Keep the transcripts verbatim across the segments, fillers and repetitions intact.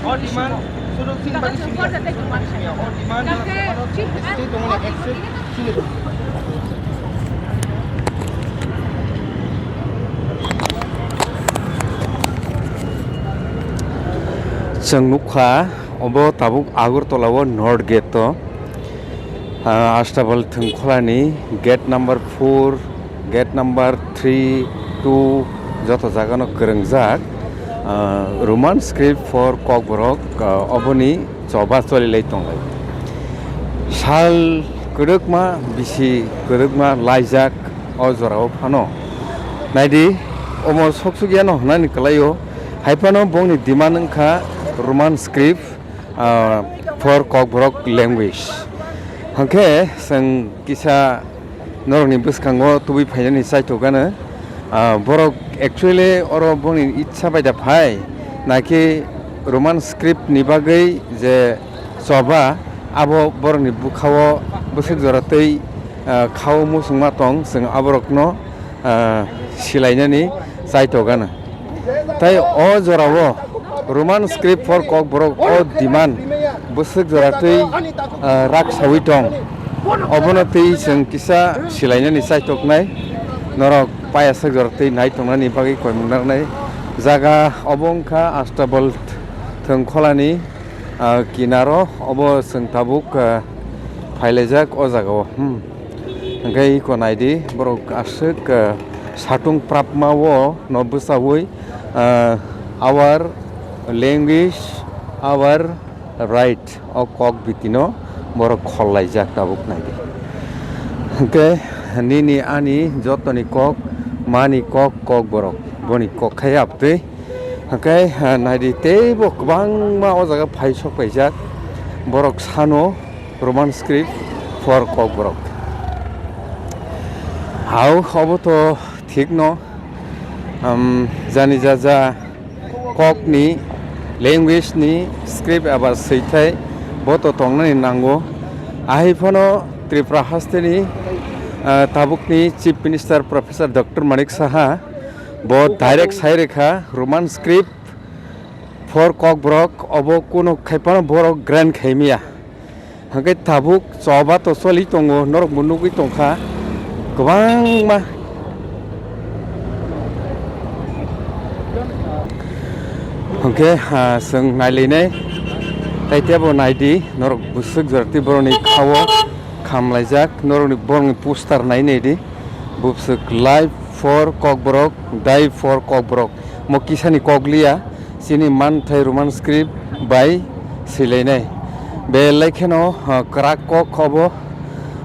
All demand, sudu sing bagi sing ya. All demand, state only accept sing. Chwng nukha, obo tabuk Agartala o North Gate o, ah, Astabal Thwngkholani gate number four, gate number three, two, joto jagano kwrwngjak, ah, Roman script for Kokborok, ah, oboni choba cholilai tonglai. Sal kwrwkma, bisi kwrwkma laijak o jorao phano. Naidi, omo soksukya no hwnani kwlaio, hai phano bongni demand wngkha Roman script, ah, for Kokborok language. Hwnkhe chwng kisa norokni bwskango tubui phainani chaithok gano. Ah, borok actually oro bongni itsa bai da phai, naki Roman script ni bagwi je choba, abo borokni bwkhao bwswk jora twi, ah, khao muchungma tong, chwng aborokno, ah, silainani chaithok gano. Tai o jorao Roman script for Kokborok o demand bwswk jora twi, ah, rak sawi tong. Obono twi chwng kisa silainani chaithoknai. Norok payaswk jora twi nai tongnani bagwi koimung nangnai. Jaga obo wngkha Astabal Thwngkholani, ah, kinaro. Obo chwng tabuk, ah, phailaijak o jagao. Hmm. Hwnkhe iko naidi, borok aswk, ah, satung prapma o no bwchaui, ah, our language, our right o kok bitino borok khollaijak tabuk naidi. Hwnkhe nini ani jotoni kok, mani kok, Kokborok, boni kok khai abtwi. Hwnkhe, ah, naidi teibo kwbangma o jaga phai sok paijak borok sano. Roman script for Kokborok. Hao, obo to thik no, um, jani ja ja kokni, language ni script eba swithai bo to tongnani nango. Ahai phano Tripura hasteni, ah, tabukni Chief Minister Professor Doctor Manik Saha bo direct sai rwkha Roman script for Kokborok obo kunu khai phano borok grant khai maya. Hwnkhe tabuk choba to choli tongo, norok bo nugwi tongkha kwbangma. Hwnkhe, ah, chwng nailainai, tai teibo naidi, norok bwswk jora tei borokni khao khamlaijak, norokni borokni poster nai naidi, bwswk Life for Kokborok, Die for Kokborok, mo kisani kok liya. Chini manthai Roman script bai swilainai. Belai kheno, ah, kwrak kok obo,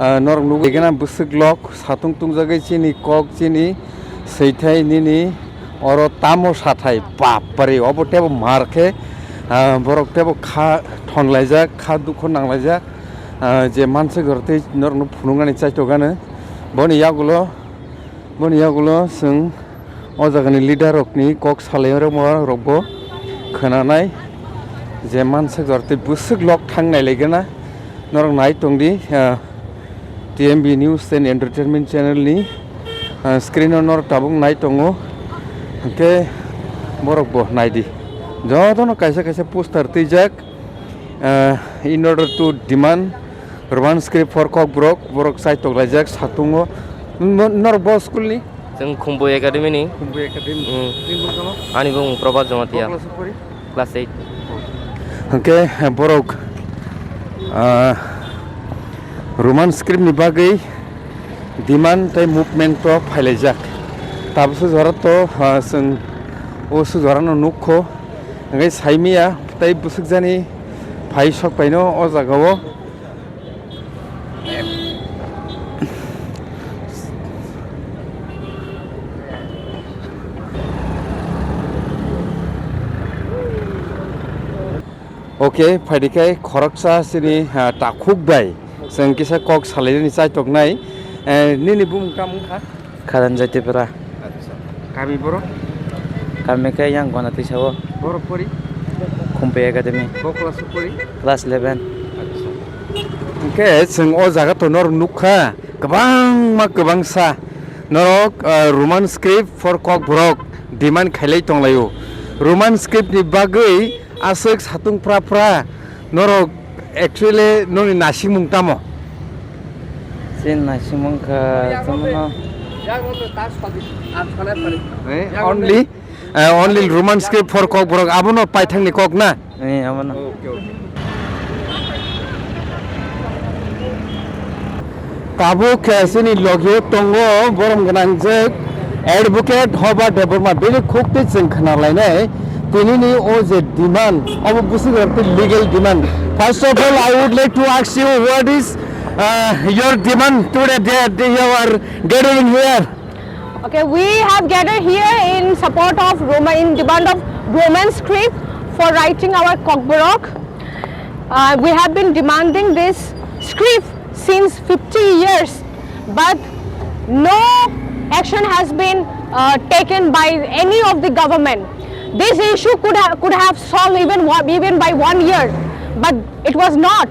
ah, norok nugwi gana bwswk lok satung tungjagwi chini kok chini swithai nini oro tamo sathai bapre obo tebo mar khe, ah, borok tebo kha thonlaijak kha dukho nanglaijak, ah, je manswk rok tei norokno phunuknani chaithok gano boni yagulo. Boni yagulo chwng o jagani leader rokni kok salai rokbo khwnanai je manswk jora tei bwswk lok thang nai lai gana norok nai tongdi, ah, T M B News and Entertainment channel ni, ah, screen o norok tabuk nai tongo, hwnkhe borok bo naidi jotono kaisa kaisa poster twijak. Ah, in order to demand Roman script for Kokborok, borok chaitok laijak satungo. Nor-, norok bo school ni? Chwng Khumbui Academy ni. Khumbui Academy. Hmm. Nini bung tamo? Ani bung Prabhat Jamatia. Class pori? Class eight. Hwnkhe borok, ah, Roman script ni bagwi demand tei movement o phailaijak. Tabukhe jora to, ah, chwng o sujora no nukho. Hwnkhe saimaya tei bwswk jani phai sok paino o jaga o. Ok, phaidi khe khoroksa chini, ah, takhuk bai chwng kisa kok salainani chaitoknai. Eh, nini bumung tamo wngkha? Khadan Jatipura. Acha. Kami borok? Kami khe yang Gonatisa o. Borok pori? Khumpui Academy. Bo class o pori? Class eleven. Acha. Hwnkhe chwng o jaga to norok nukha, kwbangma kwbangsa Norok, uh, Roman script for Kokborok demand khailai tonglaio. Roman script ni bagwi aswk satung pra pra norok actually noni naisingmung tamo? Sin naisingmung kha tamo no. Eh, only, uh, only Roman script for Kokborok, abono paithangni kok na? Eh, abono. Tabuk, eh, chini logio tongo borom gwnangjak Advocate Hoba Debbarma, bini khuk twi chwng khna lainai. Tinini o je demand, obo bwswk legal demand. First of all, I would like to ask you, what is, uh, your demand today that you are gathering here? Okay, we have gathered here in support of Roman, in demand of Roman script for writing our Kokborok. Uh, we have been demanding this script since fifty years, but no action has been, uh, taken by any of the government. This issue could ha-, could have solved even one, even by one year, but it was not.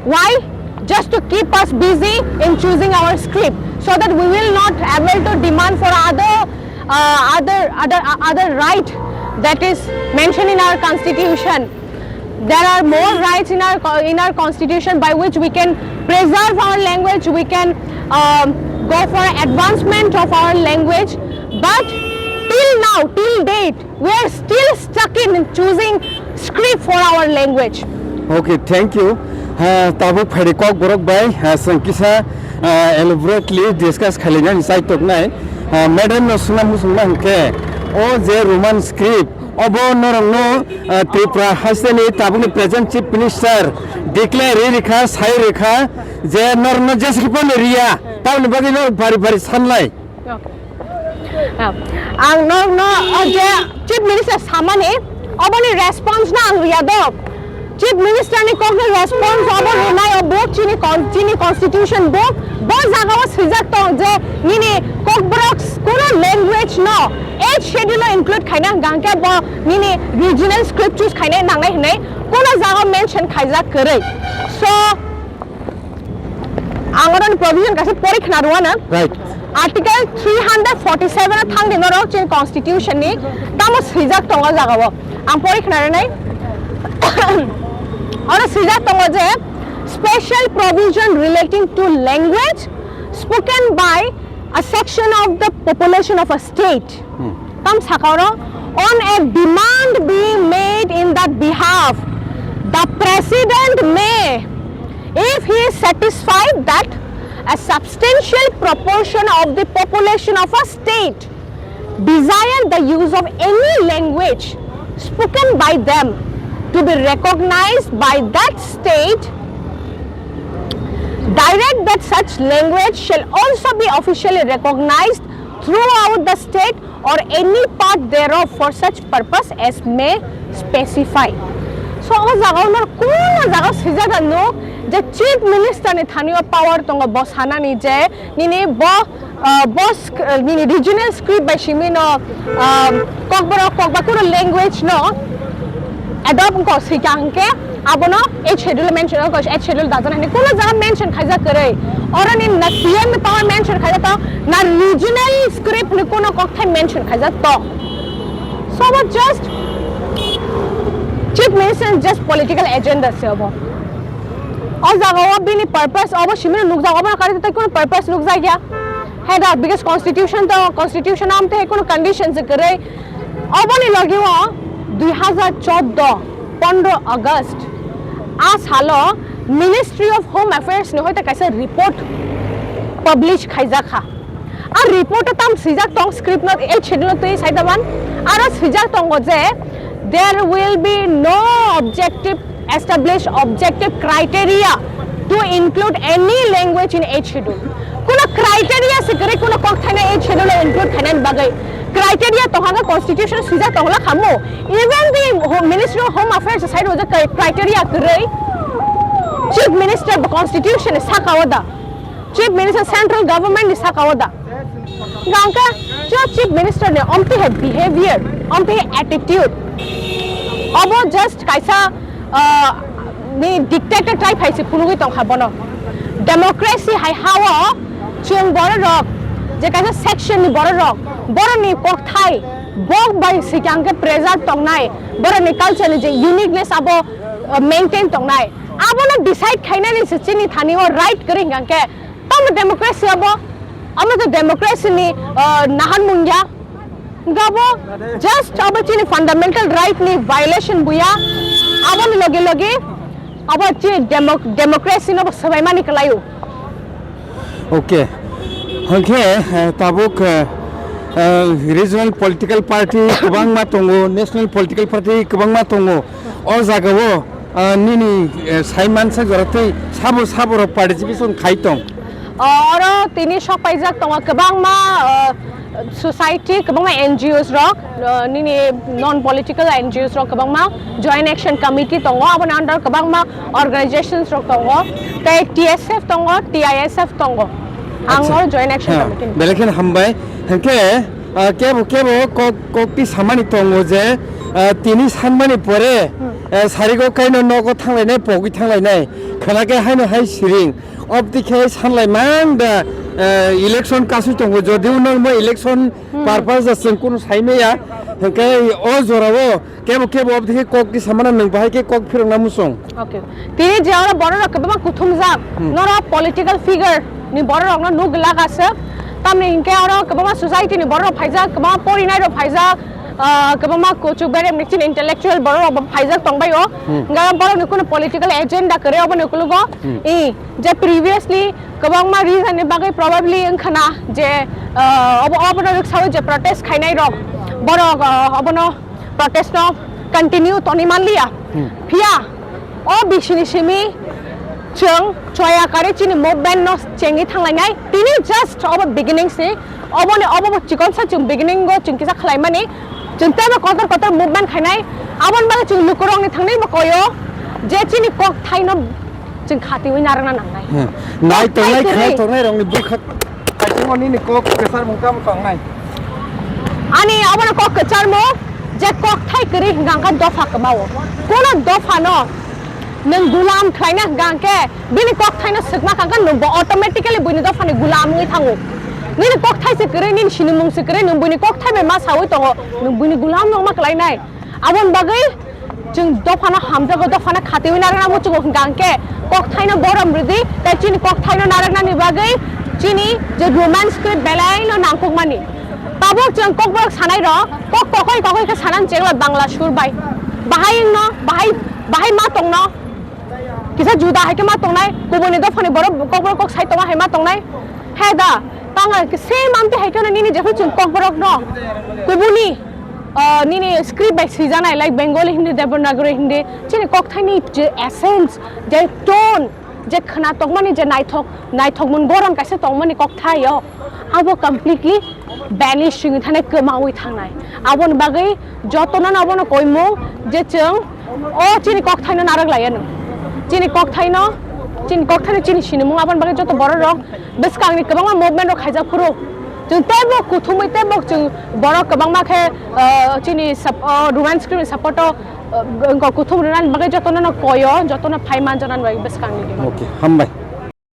Why? Just to keep us busy in choosing our script, so that we will not able to demand for other, uh, other, other, uh, other right that is mentioned in our constitution. There are more rights in our co-, in our constitution by which we can preserve our language, we can, um, go for advancement of our language. But till now, till date, we are still stuck in choosing script for our language. Okay, thank you. Ha, tabuk phaidi Kokborok bai, ha, chwng kisa, ah, elaborately discuss khailaijaknai chai toknai. Ha, madam no swngna muchungma hwnkhe, o je Roman script, obo norokno, ah, Tripura hasteni tabukni present Chief Minister declare ri rikha, sai rikha, je norokno jesa khe phano riya, tamoni bagwi norok bari bari sanlai. Okay. Ah, ang no, no, o je Chief Minister samani, oboni response no ang riya do. Chief Minister ni kok ni response obo rwnai o book, chini con-, chini constitution book, bo jaga o swijak tong je nini Kokborok kuno language no eighth schedule o include khaina hwnkha hwnkhe bo nini regional script choose khaina nangnai hwnwi kuno jaga o mention khaijak kwrwi. So, ang oro ni provision kaisa pori khna rwano. Right. Article three hundred forty-seven o thang di norok chini constitution ni tamo swijak tongo jaga o. Ang pori khna rwnai. Oro swijak tongo je special provision relating to language spoken by a section of the population of a state. Hmm. Tam saka oro, on a demand being made in that behalf, the president may, if he is satisfied that a substantial proportion of the population of a state desire the use of any language spoken by them to be recognized by that state, direct that such language shall also be officially recognized throughout the state or any part thereof for such purpose as may specify. So, o jaga o nor kuno jaga swijak da nuk je Chief Minister ni thani o power tongo bo sanani je nini bo, ah, bo sk-, ah, nini regional script bai simi no, ah, Kokborok kokba kuno language no adopt wngkha swikha hwnkhe abono eighth schedule mention, eighth schedule dajana hinwi kuno jaga mention khaijak kwrwi. Oro ni na C M ni power mention khaijak tong, na regional script ni kuno kokthai mention khaijak tong. So what just Chief Minister just political agenda se obo. O jaga o bini purpose obo simi nukjak, obo kari tai kuno purpose nukjak ya. Hai da, because constitution to, constitution am te kuno condition se kwrwi. Oboni logi o dui hazar chordo, pondro August, a salo Ministry of Home Affairs ni hoite kaisa report publish khaijak kha. A report o tam swijak tong script no, eighth schedule no twi sai da man. Aro swijak tongo je, there will be no objective, establish objective criteria to include any language in eighth schedule. Kuno criteria se kwrwi kuno kok thaina eighth schedule o include khainani bagwi. Criteria tongha khe constitution swijak tongla khamu. Even the ho-, Ministry of Home Affairs side o je kri-, criteria kwrwi Chief Minister bo constitution ni saka o da. Chief Minister central government ni saka o da. Hwnkhe jo Chief Minister ni omtwi hai behavior, omtwi hai attitude. Obo just kaisa, ah, ni dictator type hai se phunugwi tongkha bono. Democracy hai ha o chwng borok rok je kaisa section ni borok rok, borok ni kokthai, bok bai sikang khe preserve tongnai, borok ni culture ni je uniqueness abo, uh, maintain tongnai, abono decide khainani se chini thani o right kwrwi hwnkhe, tamo democracy abo, amo to democracy ni, uh, nahan mungya. Gabo just abo chini fundamental right ni violation buya. Aboni loge loge abo chini demo-, democracy no bo swbaimani kwlaio. Okay. Hwnkhe, eh, tabuk, eh, eh, regional political party kwbangma tongo, national political party kwbangma tongo. O jagao, eh, nini, eh, saimansa jora tei sabo sabo rok participation khai tong. Oro tini sok paijak tongo kwbangma, eh, society, kwbangma N G Os rok, uh, nini non political N G Os rok kwbangma, Joint Action Committee tongo, aboni under kwbangma organizations rok tongo, tei T S F tongo, T I S F tongo. Ang Acha. Oro Joint Action Ha, Committee ni. Belai kheno hambai. Hwnkhe, uh, kebo kebo kok, kokti samani tongo je, uh, tini sanmani pore, Hmm. uh, sarigo kaino nogo thanglainai, pogwi thanglainai. Khwnakhe haino hai siring. Obdi khe sanlai mang da, eh, election kasui tongo, jodi uno mo election Hmm. purpose da chwng kunu sai maya, hwnkhe o jorao kebo kebo obdi khe kok kisa mano nwng bahai khe kok phirokna muchung. Okay. Tini je oro borok rok kwbangma kuthumjak, Hmm. Norok political figure ni borok rokno nuk glak aswk. Tamni hinkhe oro kwbangma society ni borok rok phaijak, kwbangma porinai rok phaijak, ah, kwbangma kuchuk berem ni chini intellectual borok rok bo phaijak tongbai o. Hmm. Hwnkhe borok ni kunu political agenda kwrwi obo ni ukologo. Hmm. I, je previously kwbangma reason ni bagwi probably wngkha na je, ah, obo, obono rwksaui je protest khainai rok, borok, ah, obono protest no continue toni manliya. Hmm. Phiya o bisini simi chwng choya kare chini movement no chengwi thanglainai. Tini just obo beginning si, oboni obo bo chikonsa chwng beginning o chwng kisa khlaimani. Chwng teibo kotor kotor movement khainai. Aboni bagwi chwng lukurokni thangwi bo koyo je chini kok thaino chwng khatiwi narwkna nangnai. Hmm. Nai tongnai, khna tongnai rokni bwkha kaichimo nini kok kwchar mung tamo tongnai. Ani abono kok kwcharmo je kok thai kwrwi hwnkha khe dopha kwmao. Kono dophano nwng gulam khlaina hwnkha khe bini kok thaino swkma kha khe nwng bo automatically buini dophani gulam wngwi thango. Nini kok thai se kwrwi, nini sinimung se kwrwi, nwng buini kok thai bai ma saui tongo, nwng buini gulam no ma kwlainai. Aboni bagwi chwng dophano hamjago, dophano khatiwi narwkna muchungo hwnkha hwnkhe kokthaino borom rwdi, tei chini kokthaino narwknani bagwi chini je Roman script belaino nangkukmani. Tabuk chwng kokborok sanai rok, kok kokoi kokoi khe sanani chengla Bangla sur bai. Bahai wngno, bahai, bahai ma tongno, kisa juda hai khe ma tongnai, kubuni dophani borok kokborok kok sai tongo hai ma tongnai. He da, tang same amte hai kheno nini jephru chwng kokborokno kubuni, ah, nini script bai swijanai, like Bengali Hindi, Devanagari Hindi, chini kokthaini je essence, je tone, je khna tongmani je naithok, naithokmung goron kaisa tongmani kokthaio, abo completely vanish wngwi thanai, kwmaui thangnai. Aboni bagwi jotono abono koimung je chwng o chini kokthaino narwk laiya nw. Chini kokthaino, chini kokthaino chini sinimung, aboni bagwi joto borok rok bwskangni kwbangma movement rok khaijak phuru chwng teibo kuthumwi teibo chwng borok kwbangma khe, ah, chini sap-, ah, Roman script ni support o, ah, wngkha kuthum rwnani bagwi jotono no koyo, jotono phai manjanani bagwi bwskangni. Okay, hambai.